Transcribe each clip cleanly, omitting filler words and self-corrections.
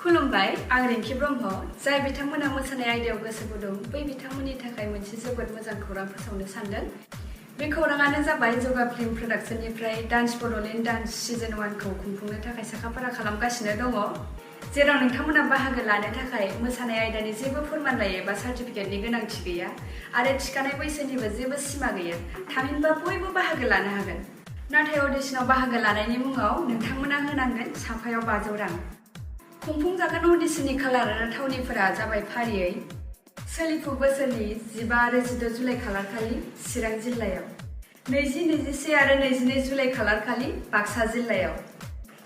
खुलुमबाय, आं रिंकी ब्रह्म। जाय बिथांमोना मोसानाय आयदायाव गोसो गुदुं, बै बिथांमोननि थाखाय मोनसे जोबोद मोजां खौरां फोसावनो सानदों। बे खौराङानो जाबाय जगा फिल्म प्रडाक्शननिफ्राय डान्स बड'लेण्ड डान्स सिजन 1 खौ खुंफुंनो थाखाय साखाफारा खालामगासिनो दङ। जेराव नोंथांमोना बाहागो लानो थाखाय मोसानाय आयदानि जेबो फोरमानलाइ एबा सार्टिफिकेटनि गोनांथि गैया आरो थिखानाय बैसोनिबो जेबो सिमा गैया। थामहिनबा बयबो बाहागो लानो हागोन। नाथाय अडिशनाव बाहागो लानायनि मुङाव नोंथांमोना होनांगोन साफायाव 500 रां। खुंफुंजागोन अडिशननि खालार आरो थावनिफोरा जाबाय फारियै सोलिफु बोसोरनि 15 आरो 16 जुलाइ खालारखालि चिरां जिल्लायाव, 20, 21 आरो 22 जुलाइ खालारखालि बाक्सा जिल्लायाव,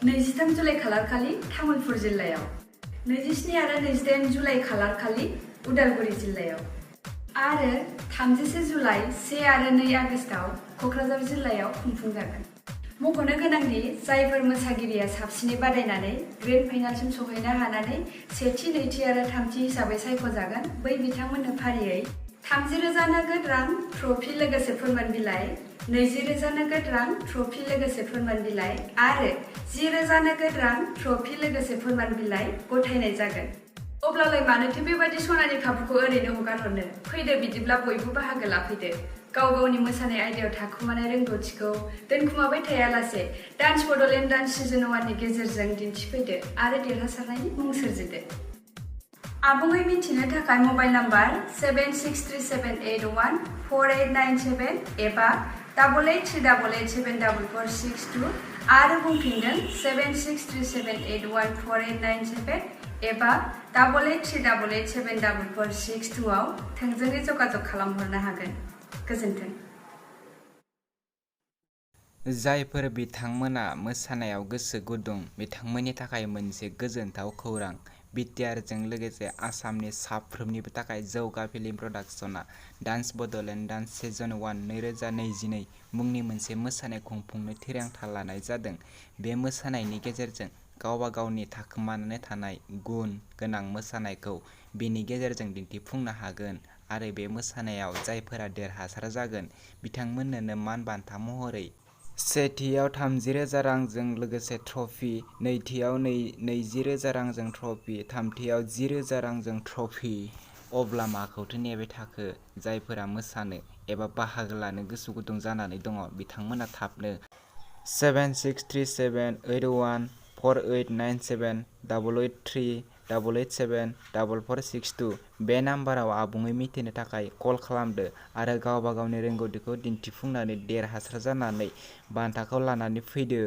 23 जुलाइ खालारखालि तामुलपुर जिल्लायाव, 27 आरो 28 जुलाइ खालारखालि उदालगुरि जिल्लायाव आरो 31 जुलाइ 1 आरो 2 आगस्टआव क'क्राझार जिल्लायाव खुंफुंजागोन। मख'नो गोनांदि जायफोर मोसागिरिया साबसिनै बादायनानै ग्रेन्ड फाइनालसिम सौहैनो हानानै सेथि, नैथि आरो थामथि हिसाबै सायख'जागोन, बै बिथांमोननो फारियै 30,000 नोगोद रां ट्रफी लोगोसे फोरमान बिलाइ, 20,000 नोगोद रां ट्रफी लोगोसे फोरमान बिलाइ आरो 10,000 नोगोद रां ट्रफी लोगोसे फोरमान बिलाइ गथायनाय जागोन। अब्लालाय मानोथो बेबायदि सनानि खाबुखौ ओरैनो हगारहरनो? फैदो बिदिब्ला बयबो बाहागो लाफैदो। गाव गावनि मोसानाय आयदायाव थाखुमानाय रोंगौथिखौ दोनखुमाबाय थायालासे डान्स बड'लेण्ड डान्स सिजन 1 नि गेजेरजों दिन्थिफैदो आरो देरहासारनायनि मुं सोरजिदो। आबुङै मिथिनो थाखाय मबाइल नाम्बार 7637814897 एबा 8838874462 आरो बुंफिनदों 7637814897 एबा 8838874462 आव थोंजोङै जगाजग खालामहरनो हागोन। गोजोन्थों। जायफोर बिथांमोना मोसानायाव गोसो गुदुं बिथांमोननि थाखाय मोनसे गोजोनथाव खौरां। बिटिआरजों लोगोसे आसामनि साफ्रोमनिबो थाखाय जौगा फिल्म प्रडाक्शना डान्स बड'लेण्ड डान्स सिजन 1 2022 मुंनि मोनसे मोसानाय खुंफुंनो थिरांथा लानाय जादों। बे मोसानायनि गेजेरजों गावबा गावनि थाखोमानानै थानाय गुन गोनां मोसानायखौ बेनि गेजेरजों दिन्थिफुंनो हागोन आरो बे मोसानायाव जायफोरा देरहासार जागोन बिथांमोननो मान बान्था महरै सेथियाव 30,000 रांजों लोगोसे ट्रफी, नैथियाव 20,000 रांजों ट्रफी, थामथियाव 10,000 रांजों ट्रफी। अब्ला माखौथो नेबाय थाखो? जायफोरा मोसानो एबा बाहागो लानो गोसो गुदुं जानानै दङ बिथांमोना थाबनो 7637814897 8838874462 बे नाम्बाराव आबुङै मिथिनो थाखाय कल खालामदो आरो गावबा गावनि रोंगौथिखौ दिन्थिफुंनानै देरहासार जानानै बान्थाखौ लानानै फैदो।